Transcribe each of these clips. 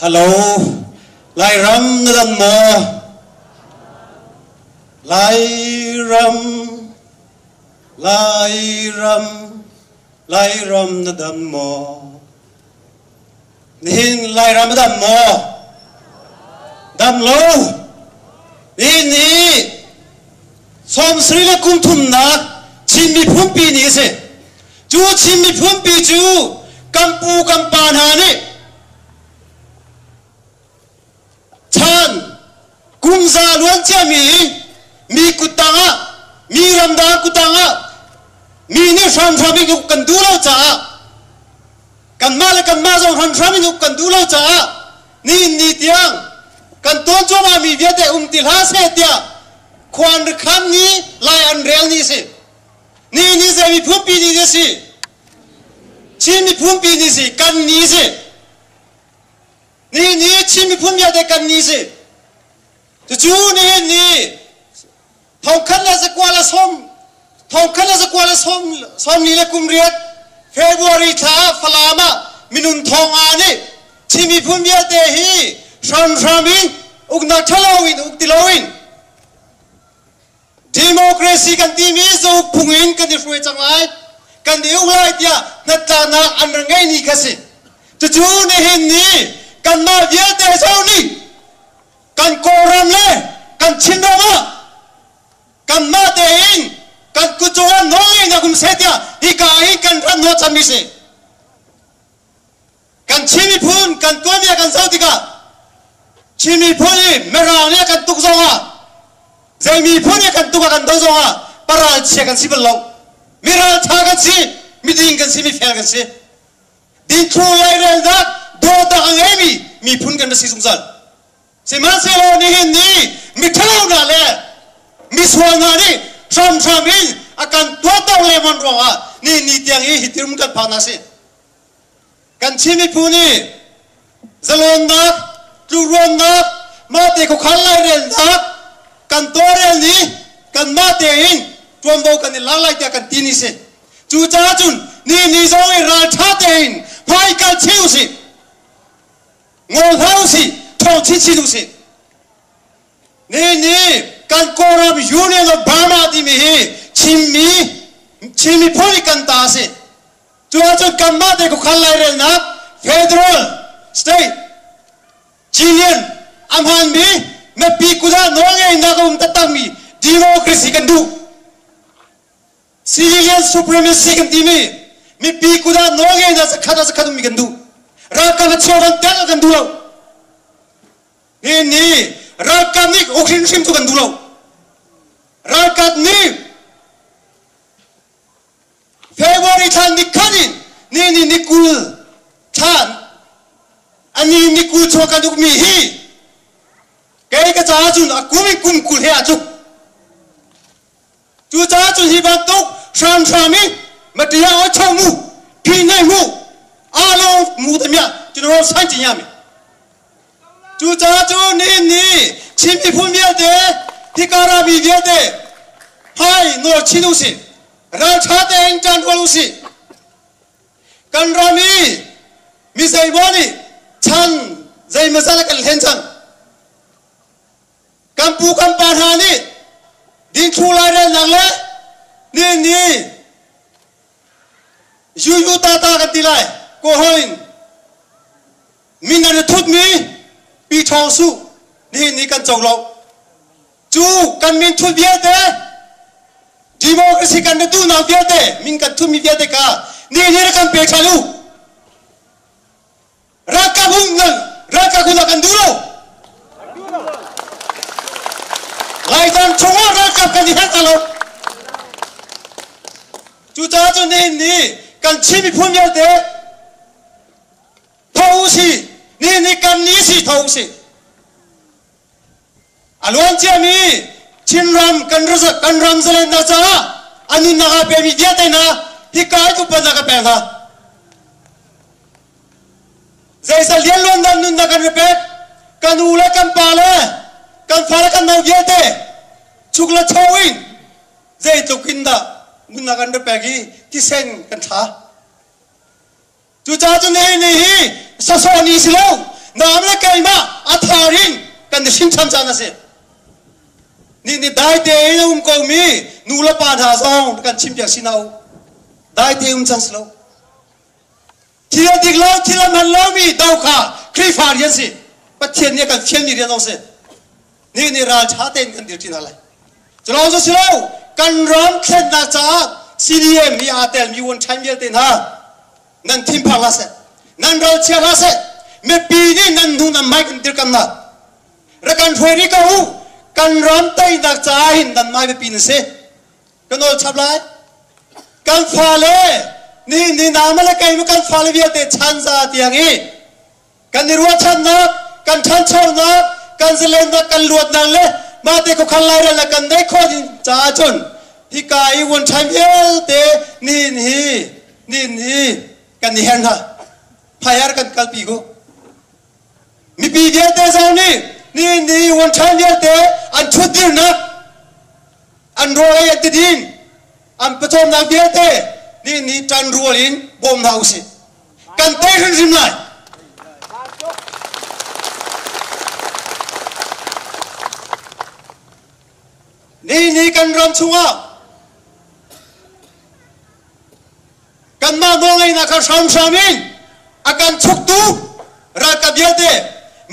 Hello, Lairam na dam maw? Lairam, Lairam, Lairam na dam maw? Nihin Lairam na dam maw? Dam lo. Nihin ni sawmsarih le kum thumnak Chin miphunpi ni a si. Cu Chin miphunpi cu kan pu kan pa hna nih chan kumza luan ciami mi kuttang ah mi ramdang kuttang ah mi nih hramhram in uk kan duh lo caah kanmah le kanmah zong hramhram in uk kan duh lo caah nihin ni tiang kan tawn cuahmah mi vialte um ti hlah seh tiah khua an rak ni lai an rel ni si. Ni ni zei miphunpi ni ni si? Chin miphunpi ni si, kan ni si. Ni ni Chin miphun vialte kan ni si. Cucu nihin ni thongkhat le zakua le sawm thongkhat le zakua le sawm sawmli le kum riat February thla ah Falam ah minun thong nga nih Chin miphun vialte hi hramhram in uknak ṭhalo in uk ti loin Democracy kan timi zauk phung in kan i hruai cang lai, kan i uk lai tiah hnatlaknak an rak ngeih ni kha si. Cucu nihin ni kanmah vialte zong nih kan Kawlram le kan Chinram ah kanmah tein kan kut cungah nawlngeihnak um seh tiah hika hin kan rat hnawhchanmi si. Kan Chin miphun kan tuanbia kan zoh tikah Chin miphun i Mirang nih a kan tuk zongah zei miphun nih a kan tuk a kan do zongah paral chia kan si bal lo. Miraltha kan si, miding kan si, mifel kan si. Dingthlu lairelnak dawtnak a ngeimi miphun kan si zungzal. Sihmanhsehlaw nihin ni miṭhalo hna le misual hna nih hramhram in a kan tuahto lengmang ruangah nihin ni tiang i hi tirum kan phak hna si. Kan Chin miphun i zalawnnak, tlukruannak, mahte khuakhan lairelnak kan tawlrel ni kanmah tein ṭuanvo kan i lak lai tiah kan ti ni si. Cucaah cun ni ni zong i ralṭha tein hmaikal chin usih, ngol hlah usih, ṭhawng chinchin usih. Ni ni kan Kawlram Union of Burma timi hi Chinmi Chin miphun i kan ta a si. Cu ahcun kanmah te khuakhan lairelnak federal state Union a hmaanmi mipi kut ah nawlngeihnak a um taktakmi democracy kan duh. Civilian supremacy kan timi mipi kut ah nawlngeihnak zakhat ah zakhat ummi kan duh. Ralkap a cheuvan tel kan duh lo. Hi ni ralkap nih uk hrimhrim cu kan duh lo. Ralkap nih February thla nikhat in ni ni ni 20 thla ani ni 20 chuak kan ukmi hi kei ka caah cun a kum in kum 20 he a cuk. Cucaah cun hi bantuk hramhram in matia o cho mu phi nei mu alo mu te mia cun san chi nya mi. Cucaah cun nihin ni Chin miphun vialte hika mi vialte hai nawl chin usih, ralṭha tein ṭan rual usih. Kan ram i mi zeimaw nih chan zeimawzat a kan hlen cang. Kan pu kan pa hna nih dingthlu lairelnak le nihin ni yu ta ta kan ti lai kawhol in min an i thutmi Pi Thawng Su nihin ni kan co lo. Cu kan min thut vialte democracy kan na duhnak vialte min kan thutmi vialte kha nihin ni kan pe ṭhan u. Ralkap hun nan ralkap hun kan duh lo. Laitlang chungah ralkap kan i herh lo. Cucaah cun nihin ni kan Chin miphun vialte tho usih, nihin ni kan ni si tho usih. A luan ciami Chinram kan kan ram zalennak caah a nunnak aa pemi vialte hna hika i upatnak ka pek hna. Zeizat lianluan dah nunnak kan ri pek? Kan u le kan pa le kan fa le kan nau vialte chuk le cho in zeitluk in dah nunnak kan ri pek i thisen kan thla. Cucaah cun ni hi sawsawh ni si lo. Naam le keimah a thar in kan i hrinṭhan caan a si. Ni ni dai tein a um komi nu le pa hna zong kan chimpiak si hna u. Dai te um cang si lo. Thil a dik lo, thil a hman lomi do kha Khrihfa rian si. Pathian nih a kan fialmi rian zong si. Ni ni ral ṭha tein kan dirṭi hna lai. Cu lawng cu si lo, kan ram thlennak caah CDM i aa telmi vuanṭhaim vialte hna nan thinphang hlah seh, nan ralchia hlah seh, mipi nih nan hnu nan hmai kan dirkamh hna. Rak kan hruai rih ko u, kan ram teinak caah hin nan mai biapi nan si. Ka nawl chap lai. Kan fale nihin ni nama le keimah kan fale vialte chanza tiang i kan i ruahchannak, kan ṭhanchonak, kan zalennak, kan luatnak le mahte khuakhan lairelnak kan neih khawh ding caah cun hika i vuanṭhaim vialte nihin hi nihin hi kan i her hna. Phaiar kan kalpi ku. Mipi vialte zong nih nihin ni vuanṭhaim vialte an ṭhutdirnak, an rawl ei an tidin, an pawcawmnak vialte nihin ni ṭanrual in bawm hna usih. Kan tei hrimhrim lai. Ni ni kan ram chungah kanmah nawlngeihnak kha hramhram in a kan chuktu ralkap vialte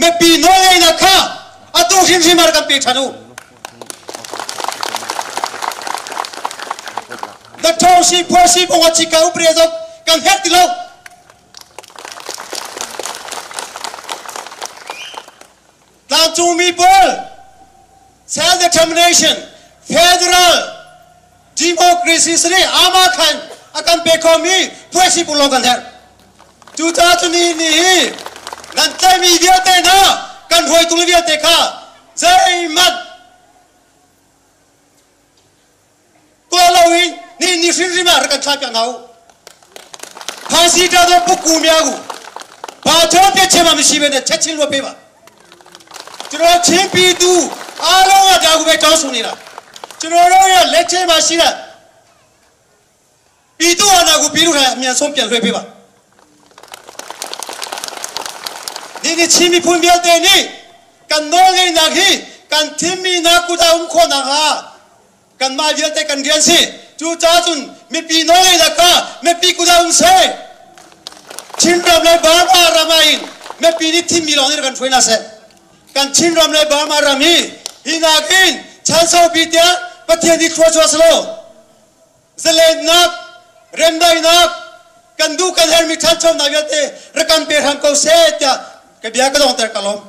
mipi nawlngeihnak kha atu hrimhrim ah kan pe ṭhan u. The Thosi Phuasi kong a chika upre zong kan herh ti lo. Tlangcungmi pawl self-determination federal democracy sari ama khan a kan pe khomi phuasi pawl lawng kan herh. Cucaah cu ni ni hi nan tlaihmi vialte hna kan hruaitu vialte kha zeihmanh tuah loin ni ni hrimhrim ah rak kan thlahpiak hna u. Phasi ta do pukku miagu ba cho pe chema mi si be ne chechin lo pe ba ကျွန်တော်ချင်းပြည်သူအားလုံးကဒါကိုပဲတောင်းဆိုနေတာကျွန်တော်တို့ရဲ့လက်ချေမှာရှိတဲ့ပြည်သူအာဏာကိုပြည်သူထိုင်အမြန်ဆုံးပြန်လွှဲပေးပါဒီဒီချင်းမီဖွင့်ပြတဲ့နေ့ကန်တော့ငိနာခိကန်သင်မီနာကုတာဥခေါနာဟာ kanmah vialte kan rian si. Cucaah cun mipi nawlngeihnak kha mipi kut ah um seh. Chinram le Burma ram ah hin mipi nih thimmi lawng nih kan hruai hna seh. Kan Chinram le Burma ram hi hi nakin chan saupi tiang Pathian nih thlua chuah selaw zalennak, remdaihnak, kan duh kan herhmi ṭhanchonak vialte rak kan pe hram ko seh tiah ka bia ka donghter ka lawm.